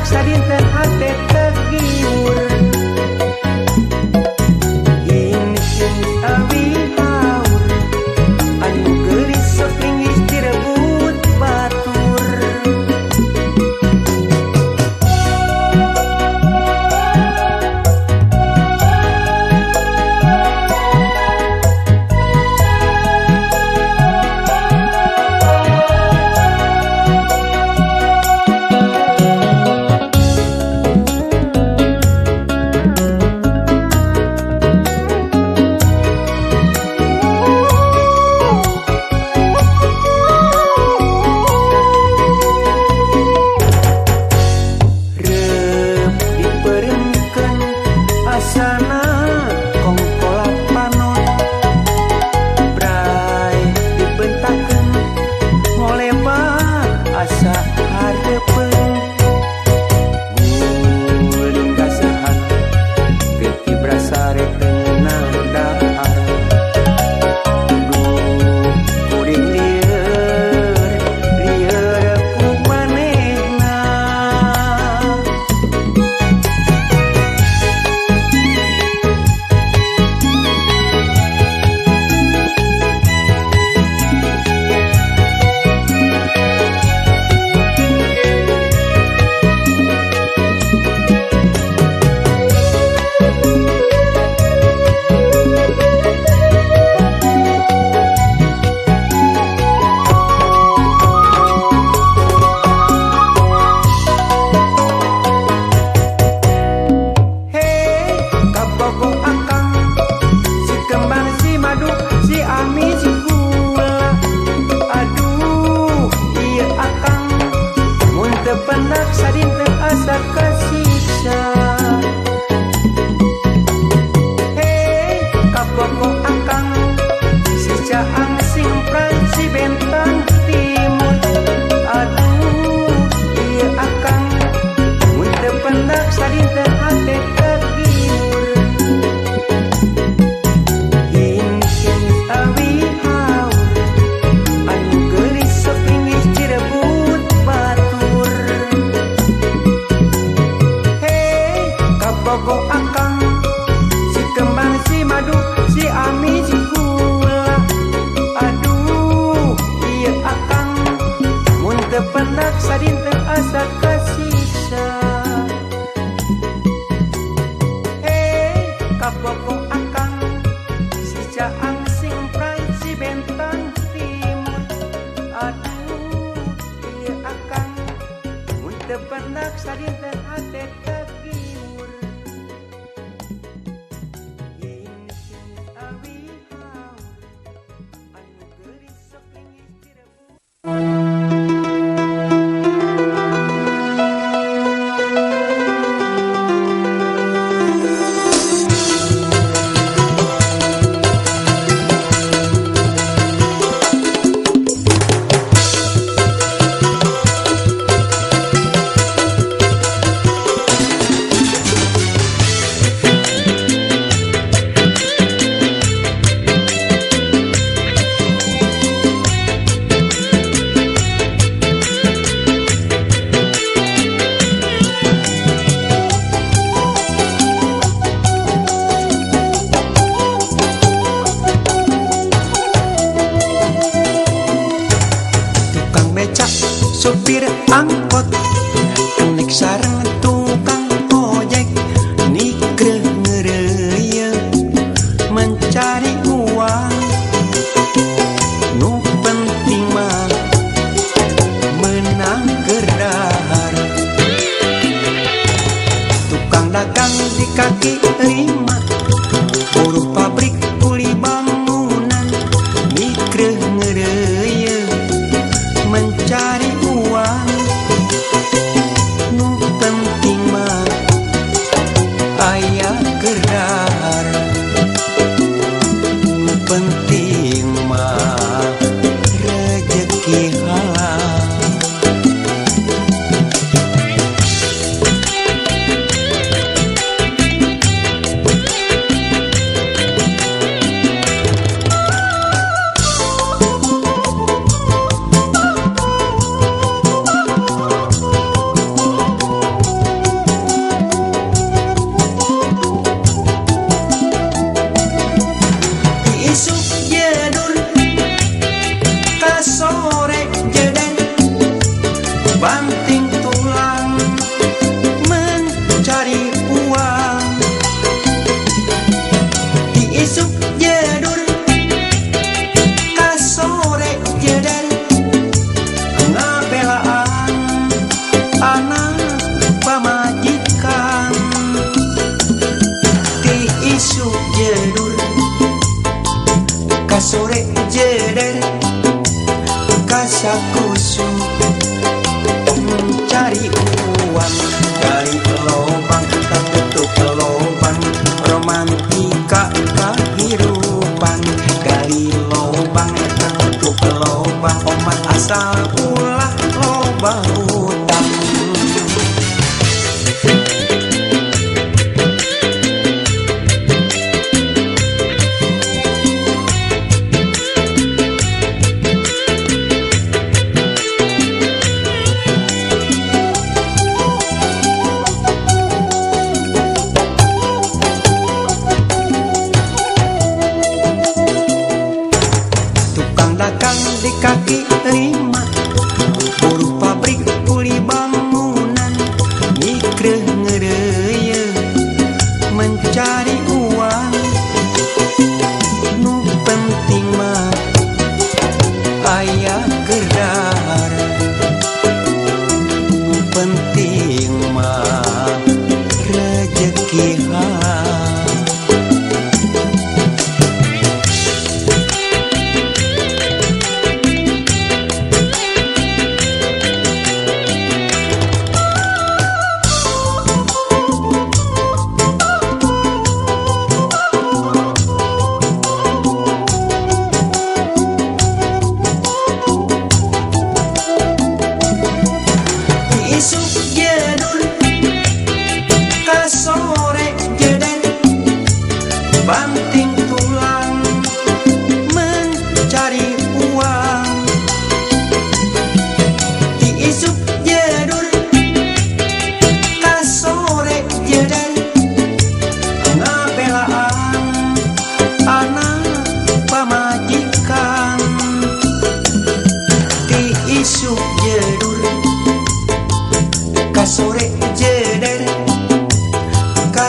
Sadinten hate tergiur. Hin-hin awi haur anu geulis sok linggis direbut batur.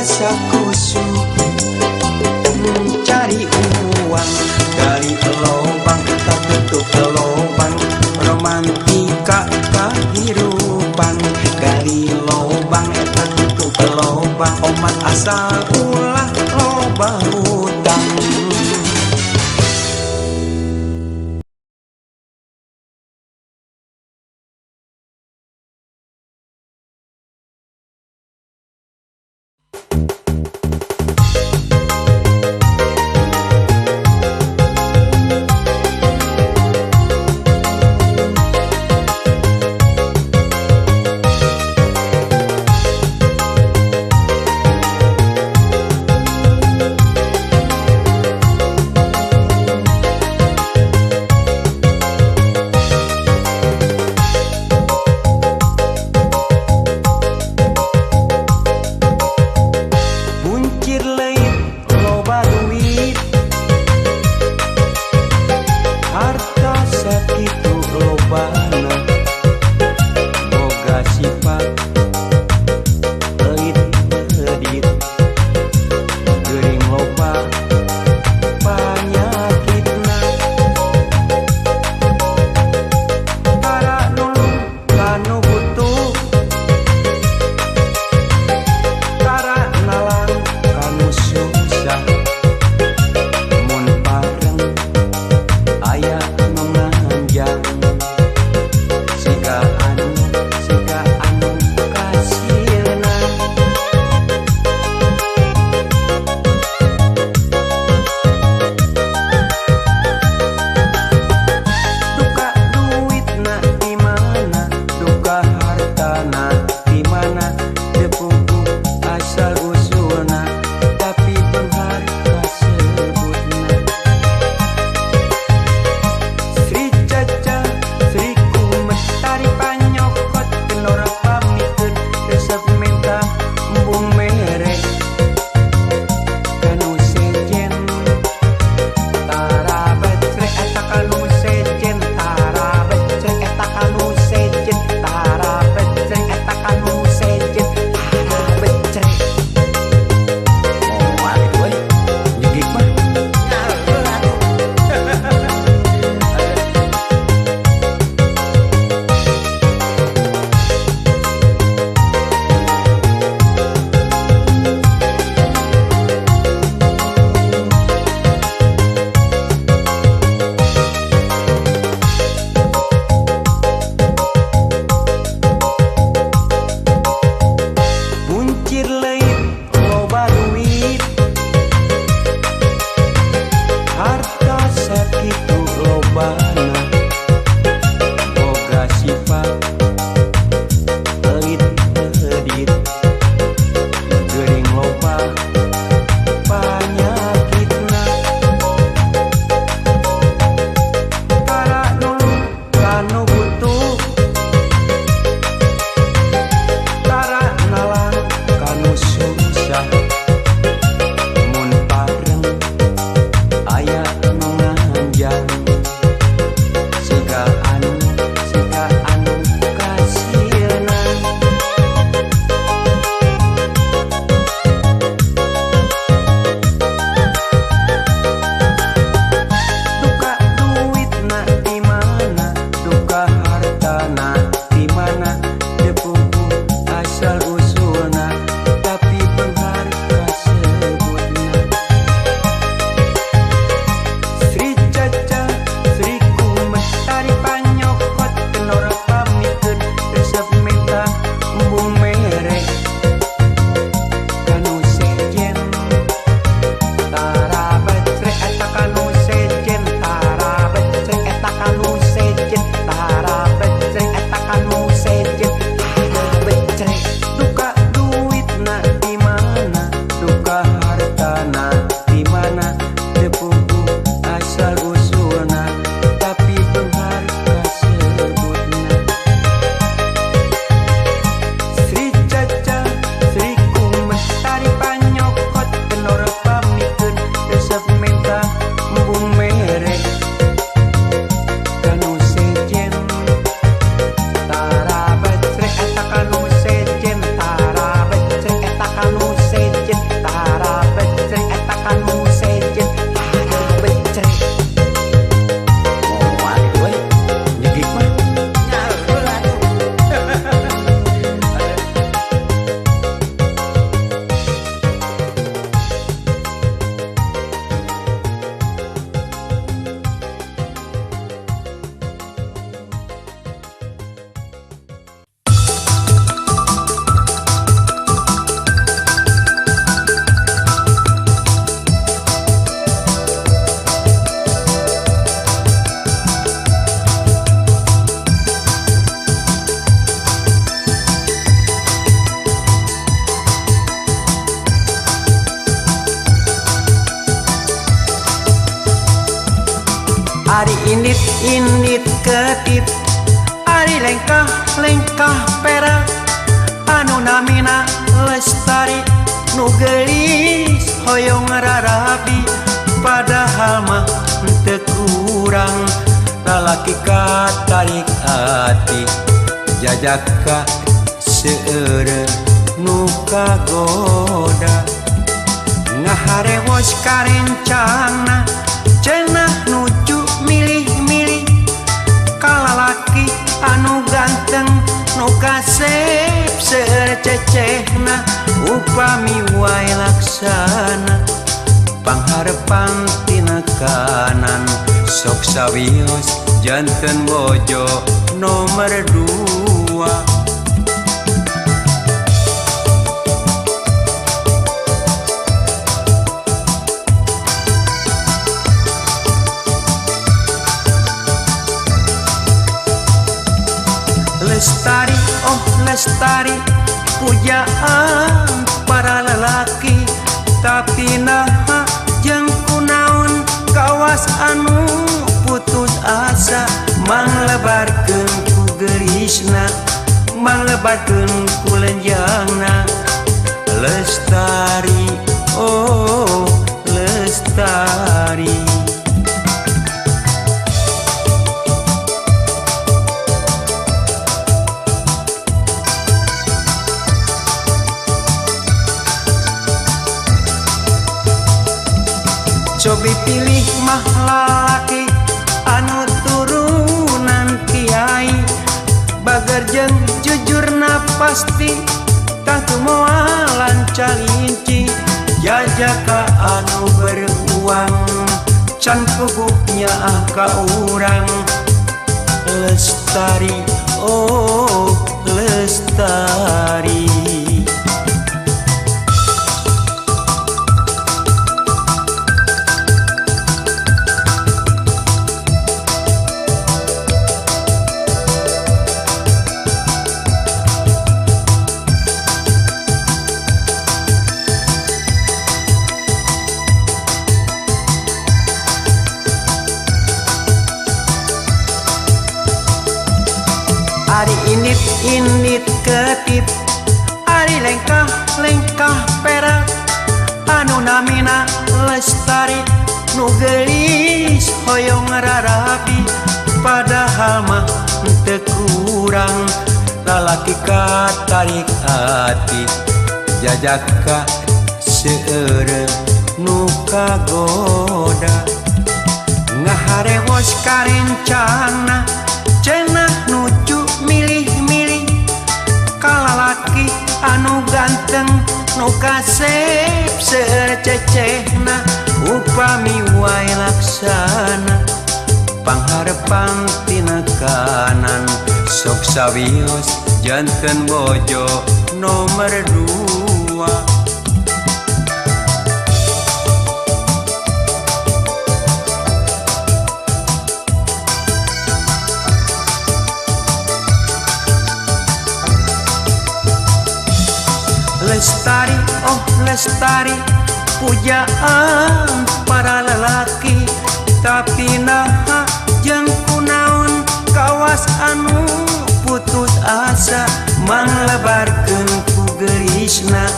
kasakusu cari uang dari lobang tertutup lobang romantika kehidupan dari lobang tertutup lobang omat asal ulah loba hutang. Indit indit ketip ari lengkah lengkah perak anu namina Lestari nu geulis hoyong rarabi padahal mah teu kurang lalaki katarik ati jajaka seueur nu kagoda ngaharewos karencana cenah nuju milih-milih kalalaki anu ganteng nu kasep seueur cecehna upami wae laksana pangharepan tina kanan sok sawios janten bojo nomor 2. Lestari, oh lestari, pujaan para lelaki, tapi naha jeung kunaon kawas anu putus asa manglebarkeun ku geurisna, manglebarkeun ku lenjangna. Lestari, oh lestari. Cobi pilih mah lalaki anu turunan kiai, bager jeung jujurna pasti tangtu moal lancalinci. Jajaka anu beruang can puguhnya ah ka urang. Lestari, oh lestari. Ari indit indit ketip ari lengkah lengkah perak anu namina Lestari nu geulis hoyong rarabi padahal mah teu kurang lalaki katarik ati jajaka seueur nu kagoda ngaharewos karencana cenah nuju milih-milih kalalaki anu ganteng nu kasep seueur cecehna upami wae laksana pangharepan tina kanan sok sawios janten bojo nomor 2. Lestari, oh lestari, pujaan para lelaki, tapi naha jeung kunaon kawas anu putus asa manglebarkeun ku geurisna,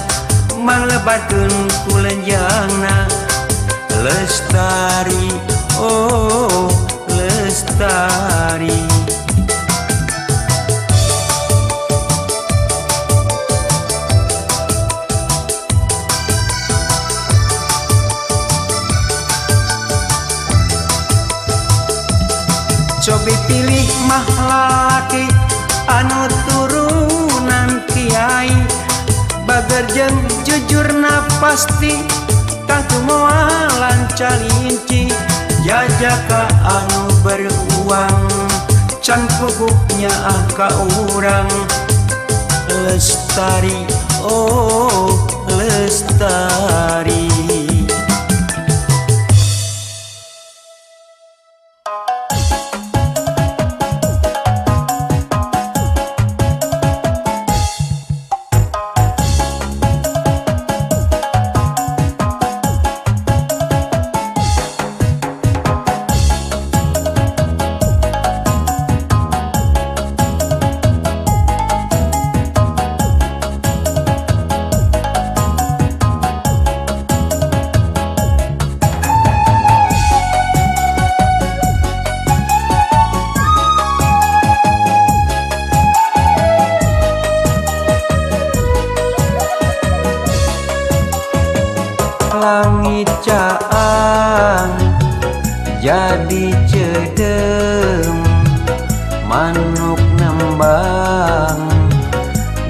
manglebarkeun ku lenjangna. Lestari, oh lestari. Cobi pilih mah lalaki anu turunan kiai, bager jeung jujurna pasti tangtu moal lancalinci. Jajaka anu beruang can puguhnya ah ka urang. Lestari, oh lestari.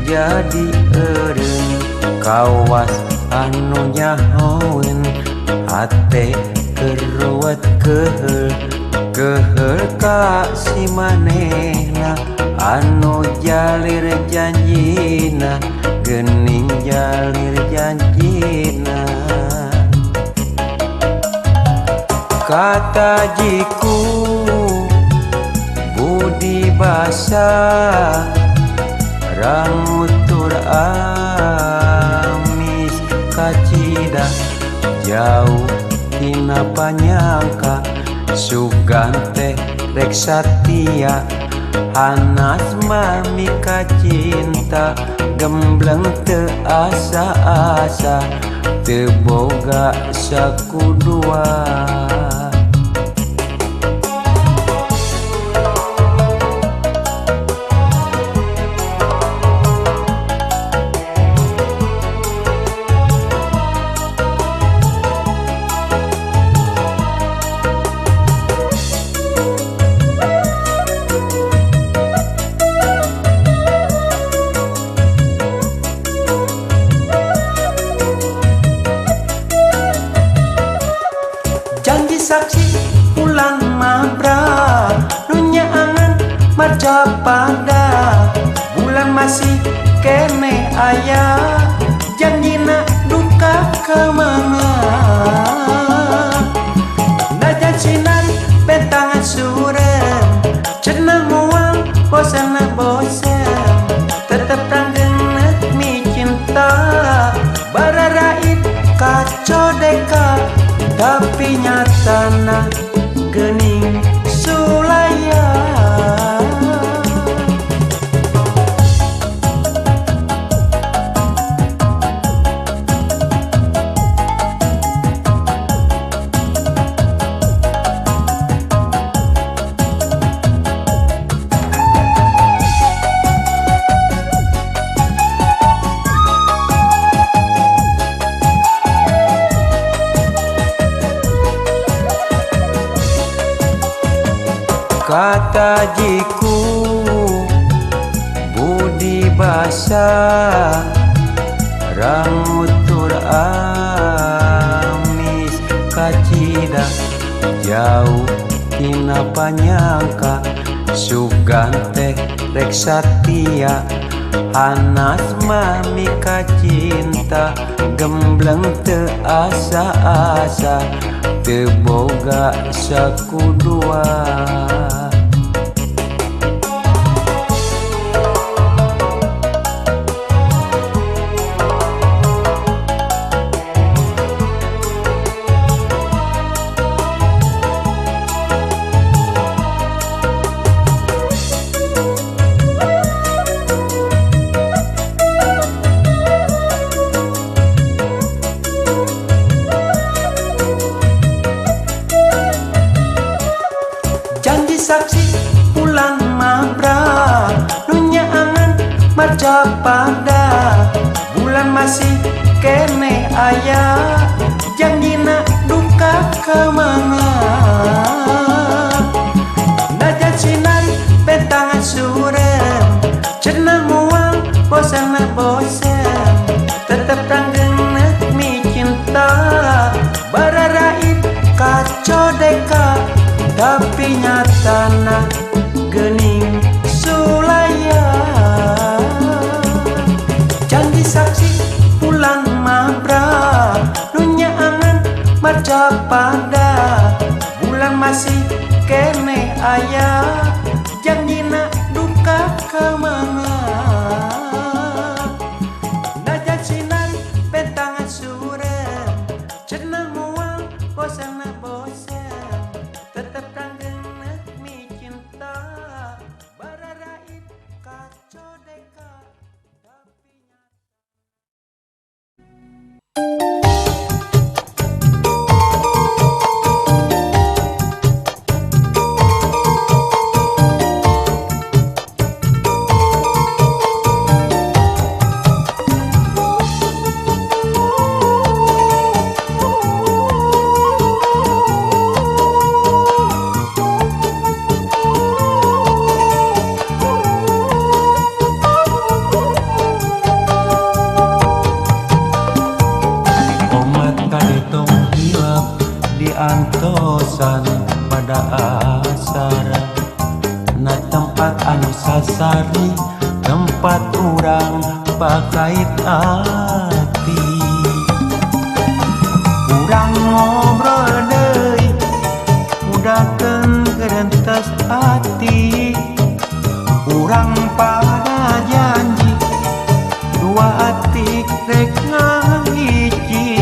jadi eureun kawas anu nyahoeun hate keruwet keheul keheul ka si manehna anu jalir janjina geuning jalir janjina. Kata jiku budi basa rangutur amis kacida jauh tina panyangka sugan teh rek satia hanas mami kacinta gembleng teu asa-asa teu boga sakudua. Janji saksi pulang mabra nu nyaangan marcapada bulan masih kene aya janjina duka ka mana. Najan sinar bentangan surem cenah moal bosan bosan tetep ranggenet mi cinta bararait kacodeka tapi nyatana geuning sulaya. Kata jiku budi basa rangutur amis kacida jauh tina panyangka sugan teh rek satia hanas mami kacinta gembleng teu asa-asa teu boga sakudua. Janji saksi pulang mabra nu nyaangan marcapada bulan masih kene aya janjina duka ka mana. Najan sinar bentangan surem cenah moal bosan bosan tetep ranggenet mi cinta bararait kacodeka tapi nyatana geuning sulaya. Janji saksi pulang mabra nu nyaangan marcapada bulan masih kene aya janjina duka ka mana. Najan sinar bentangan surem cenah moal bosan bosan tetep ranggenet mi cinta bararait kacodeka tapi Antosan pada asar na tempat anu sasari tempat urang pakait ati urang ngobrol deui udakeun gerentes ati urang pada janji dua ati rek ngahiji.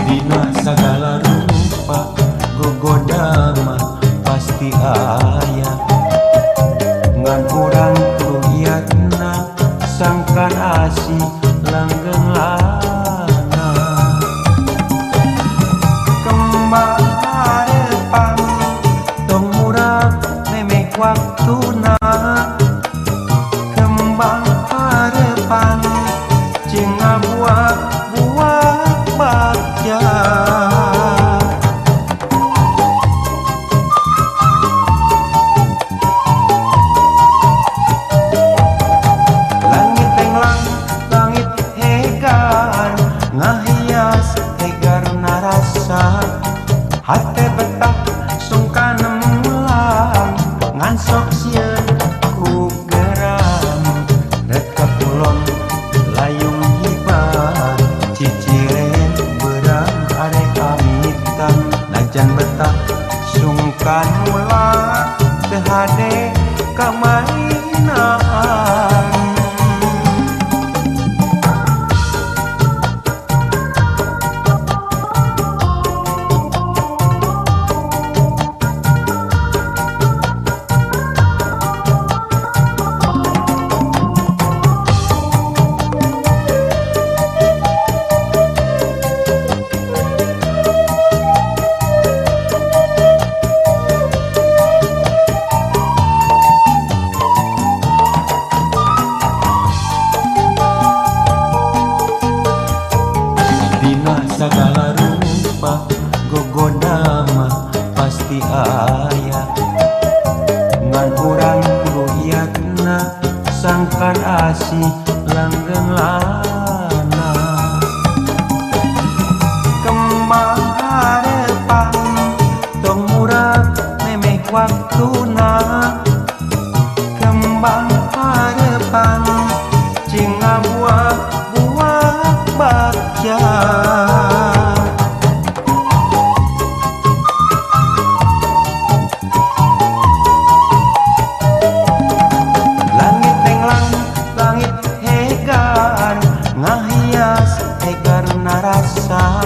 Dina sagala rupa gogoda mah pasti aya ngan urang kuliatna sangkan asih langgeng lana kembang harepan tong murag memeh waktuna kembang harepan cing ngabuah-buah bagja. Langit tenglang, langit hegar, ngahias hegar narasa hate betah sungkan mulang ngan sok sieun ku geram rek ka kulon layung hibar ciciren beurang arek amitan najan betah sungkan mulang teu hade kamainan. Dina sagala rupa gogoda mah pasti aya ngan urang kudu iatna sangkan asih langgeng lana kembang harepan tong murag memeh waktuna kembang harepan cing ngabuah-buah bagja. Langit tenglang, langit hegar, ngahias hegar narasa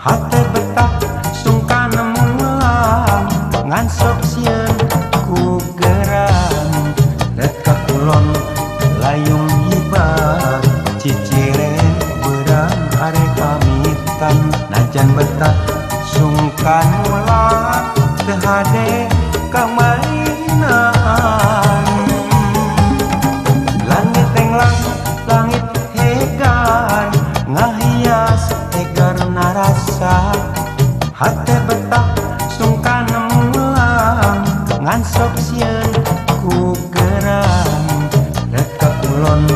hate betah sungkan mulang ngan sok sieun ku geram rek ka kulon layung hibar ciciren beurang arek amitan najan betah sungkan mulang teu hade kamainan. Langit tenglang, langit hegar, ngahias hegar narasa hate betah sungkan mulang ngan sok sieun ku geram rek ka kulon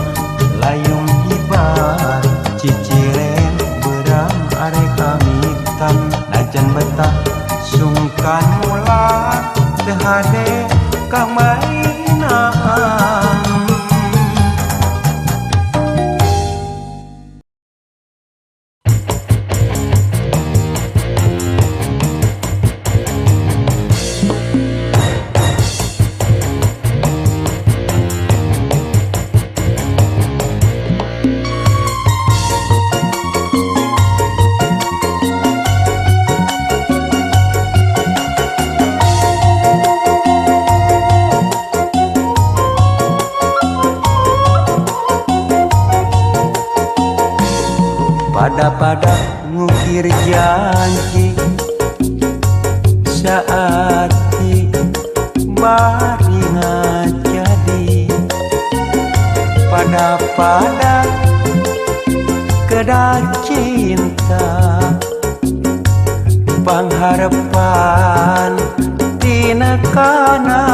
layung hibar ciciren beurang arek amitan najan betah sungkan mulang teu hade kamainan. Pada-pada ngukir janji saat bari ngajadi pada-pada kedah cinta pangharapan tina kana.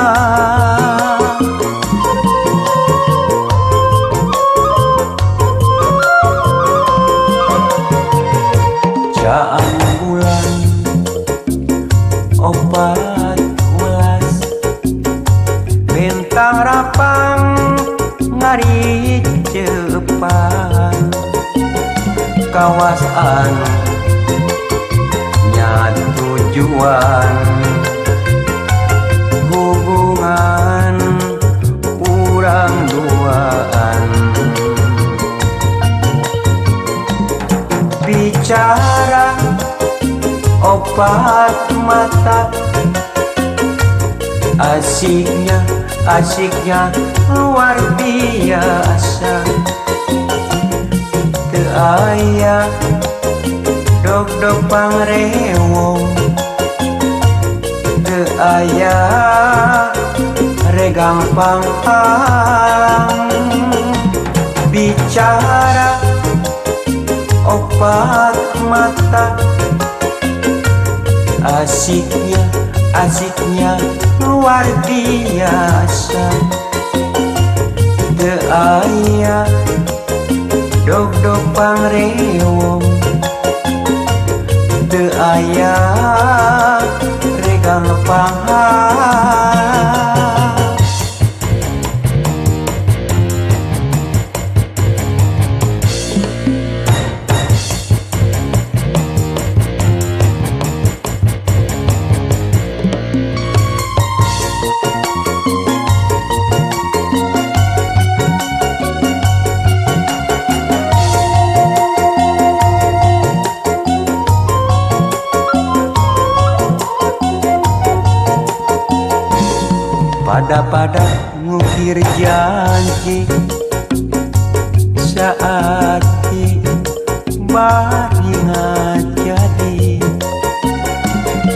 Bentang rapang ngaricepan kawas anu nya tujuan hubungan urang duaan. Bicara opat mata, asiknya asiknya luar biasa. Teu aya dog-dog pangrewong, teu aya regang panghalang. Bicara opat mata, asiknya asiknya luar biasa. Teu aya dog-dog pangrewong, teu aya regang panghalang. Pada-pada ngukir janji saati bari ngajadi.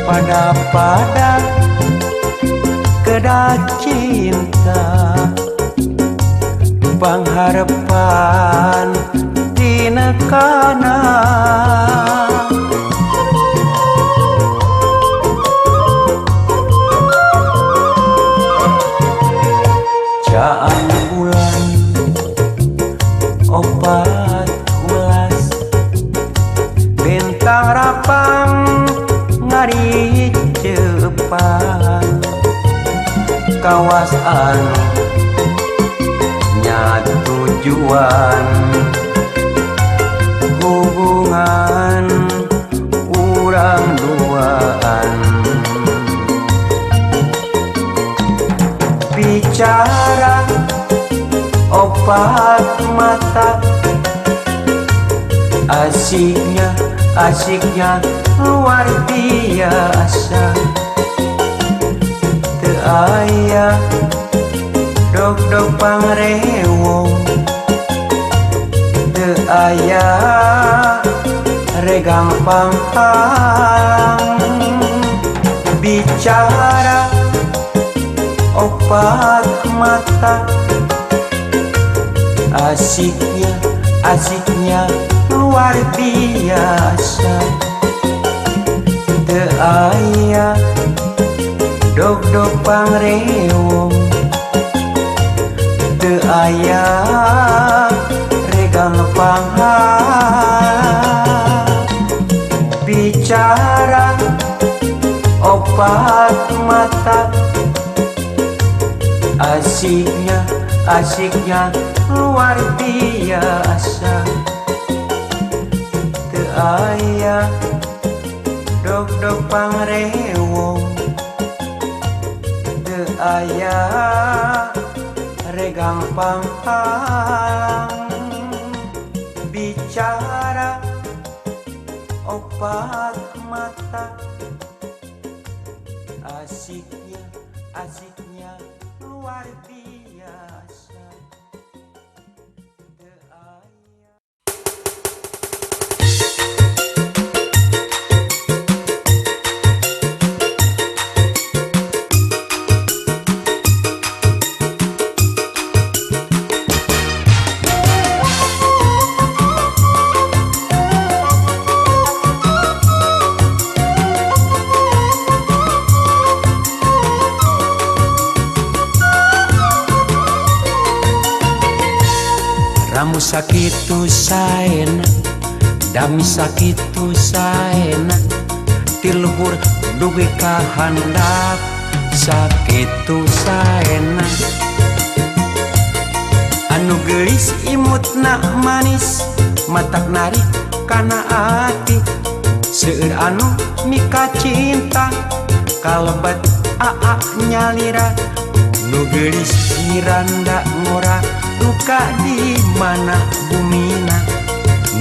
Pada-pada kedah cinta pangharepan tinekana. Caang bulan opat ulas, bentang rapang ngaricepan kawas anu nya tujuan hubungan urang duaan. Bicara opat mata, asiknya asiknya luar biasa. Teu aya dog-dog pangrewong, teu aya regang panghalang. Bicara opat mata, asiknya asiknya luar biasa. Teu aya dog-dog pangrewong, teu aya regang panghalang. Bicara opat mata, asiknya asiknya luar biasa. Teu aya dog-dog pangrewong, teu aya regang panghalang. Bicara opat mata, asiknya asiknya luar biasa. Teu aya. Ramu sakitu saena, dami sakitu saena, ti luhur dugi ka handap Sakitu saena anu geulis imutna manis matak narik kana ati seueur anu mika cinta kalebet aa nyalira nu geulis nyiranda ngora duka di mana bumina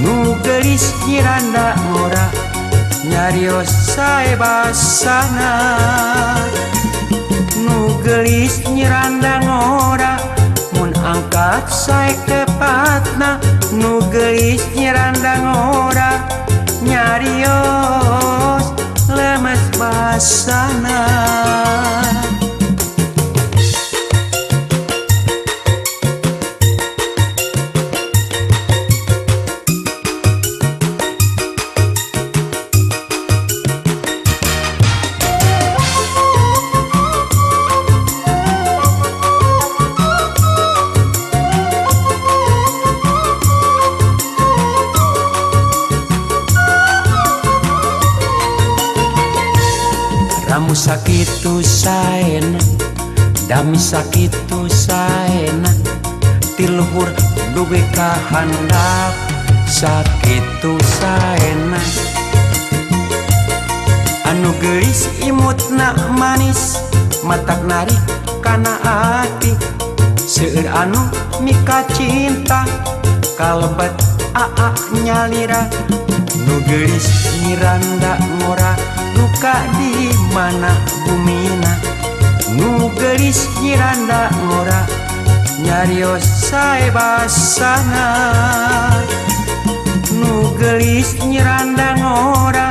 nu geulis nyiranda ngora nyarios sae basana nu geulis nyiranda ngora mun angkat sae kepatna nu geulis nyiranda ngora nyarios lemes basana. Ramu sakitu saena dami sakitu saena ti luhur dugi ka handap sakitu saena anu geulis imutna manis matak narik kana ati seueur anu mika cinta kalebet aa nyalira nu geulis nyiranda ngora duka di mana bumina nu geulis nyiranda ngora nyarios sae basana nu geulis nyiranda ngora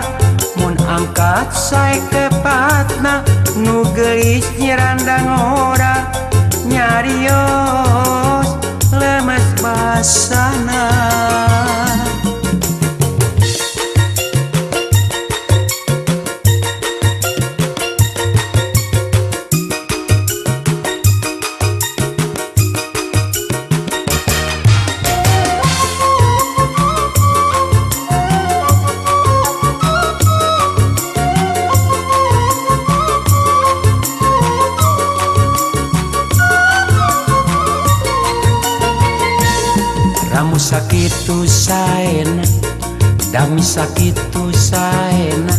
mun angkat sae kepatna nu geulis nyiranda ngora nyarios lemes basana. Ramu sakitu saena dami sakitu saena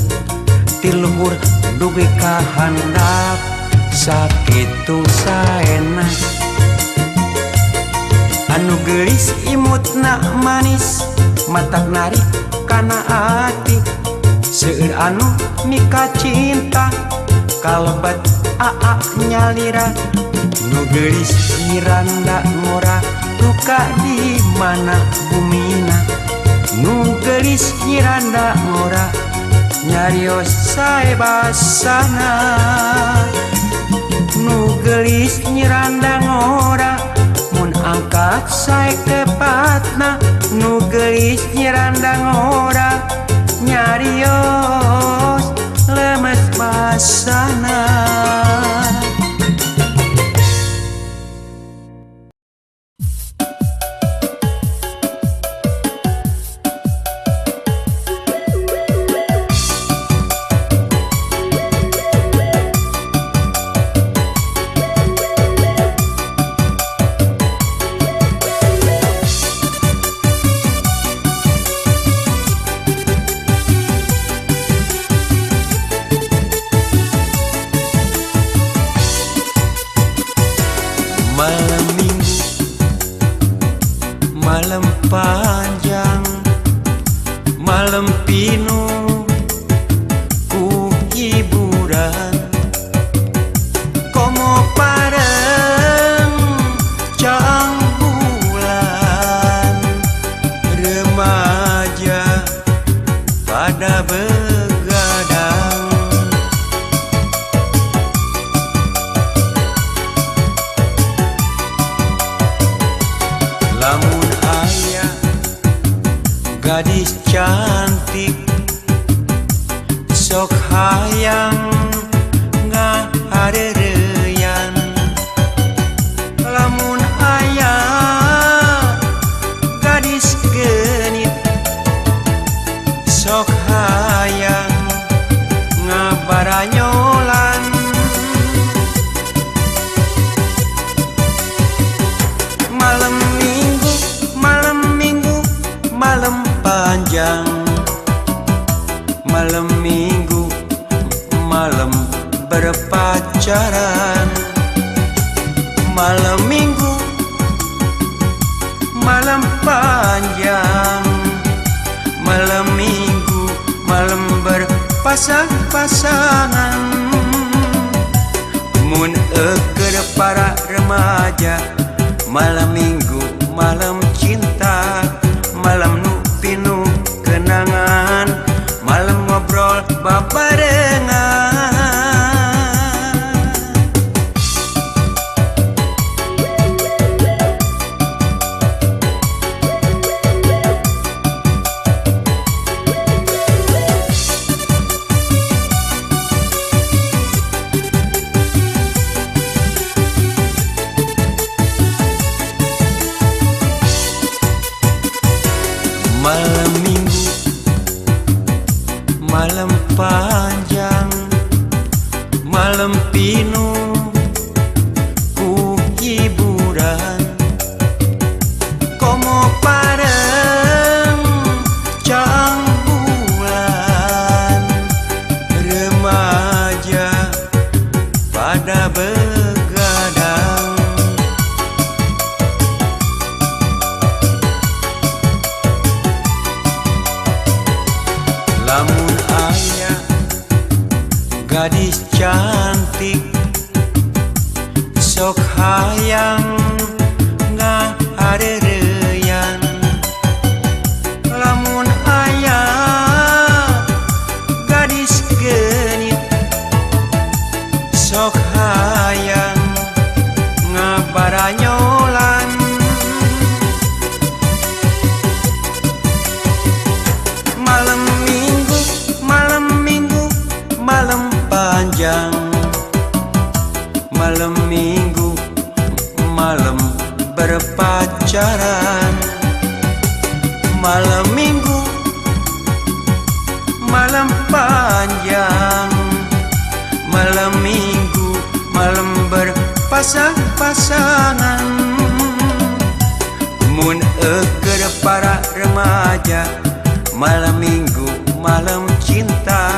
ti luhur dugi ka handap sakitu saena anu geulis imutna manis matak narik kana ati seueur anu mika cinta kalebet aa nyalira nu geulis nyiranda ngora duka di mana bumina nu geulis nyiranda ngora nyarios sae basana nu geulis nyiranda ngora mun angkat sae kepatna nu geulis nyiranda ngora nyarios lemes basana. Malam minggu, malam panjang, malam pinuh ku hiburan. Komo pareng cang bulan, remaja pada begadang. Lamun ayah gadis cantik sok hayang ngahareureyan. Lamun ayah gadis genit sok hayang ngabaranyolan. berpacaran. Malam minggu, malam panjang. Malam minggu, malam berpasang-pasangan. Mun eukeur para remaja, malam minggu, malam cinta. Malam nu pinuh kenangan, malam ngobrol babarengan. Malam minggu, malam panjang, malam pinuh ku hiburan. Komo pareng cang bulan, remaja pada begadang. Lamun aya gadis cantik, sok hayang ngahareureyan. Lamun aya gadis genit, sok hayang ngabaranyolan. Malam minggu, malam minggu, malam panjang. Malam minggu, malam berpacaran. Malam minggu, malam panjang. Malam minggu, malam berpasang-pasangan. Mun eukeur para remaja, malam minggu, malam cinta.